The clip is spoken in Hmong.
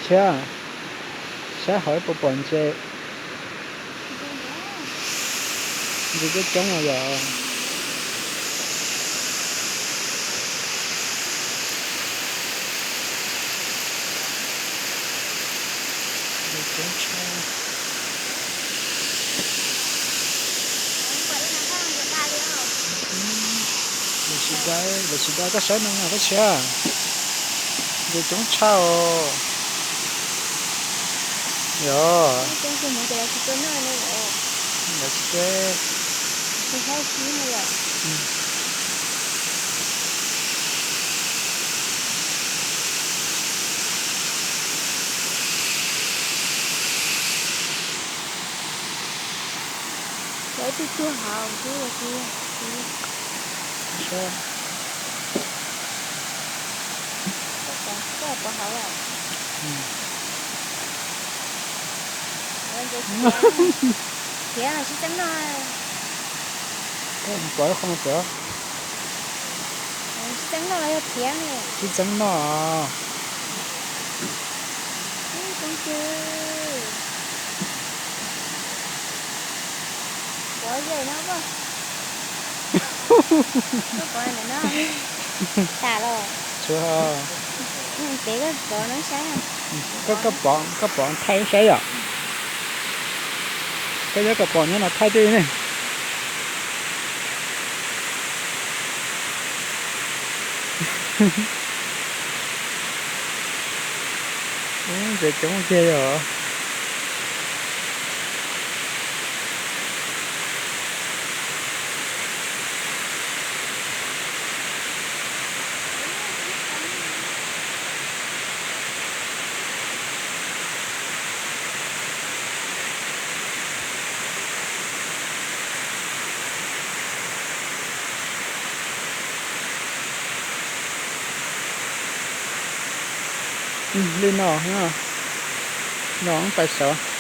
Thiab, saib hauv ib puas pom ntses. Ntses coob coob os yom. Ntses coob tshaj. Lawv tsis da, lawv tsis da koj saib no mas koj saib. Ntses coob tshaj os. Yog. Lawv tsis da. Cov ib tug tuag hauv xwb. Koj pom hauv. Khiav mas sib txeeb noj. Pom qhov no pom. Sib txeeb noj los yog khiav ne? Sib txeeb noj. Ib tsoom cw. Pov ze no pom. Koj pov ntawm no. Tas los. Tshuav. Pem koj pov no saib. Koj, koj pov, koj pov thaij saib yom. Koj yog koj pov nyob no thaij twj ne. Ub, ntses coob tiag yog. Li no, no pais saud.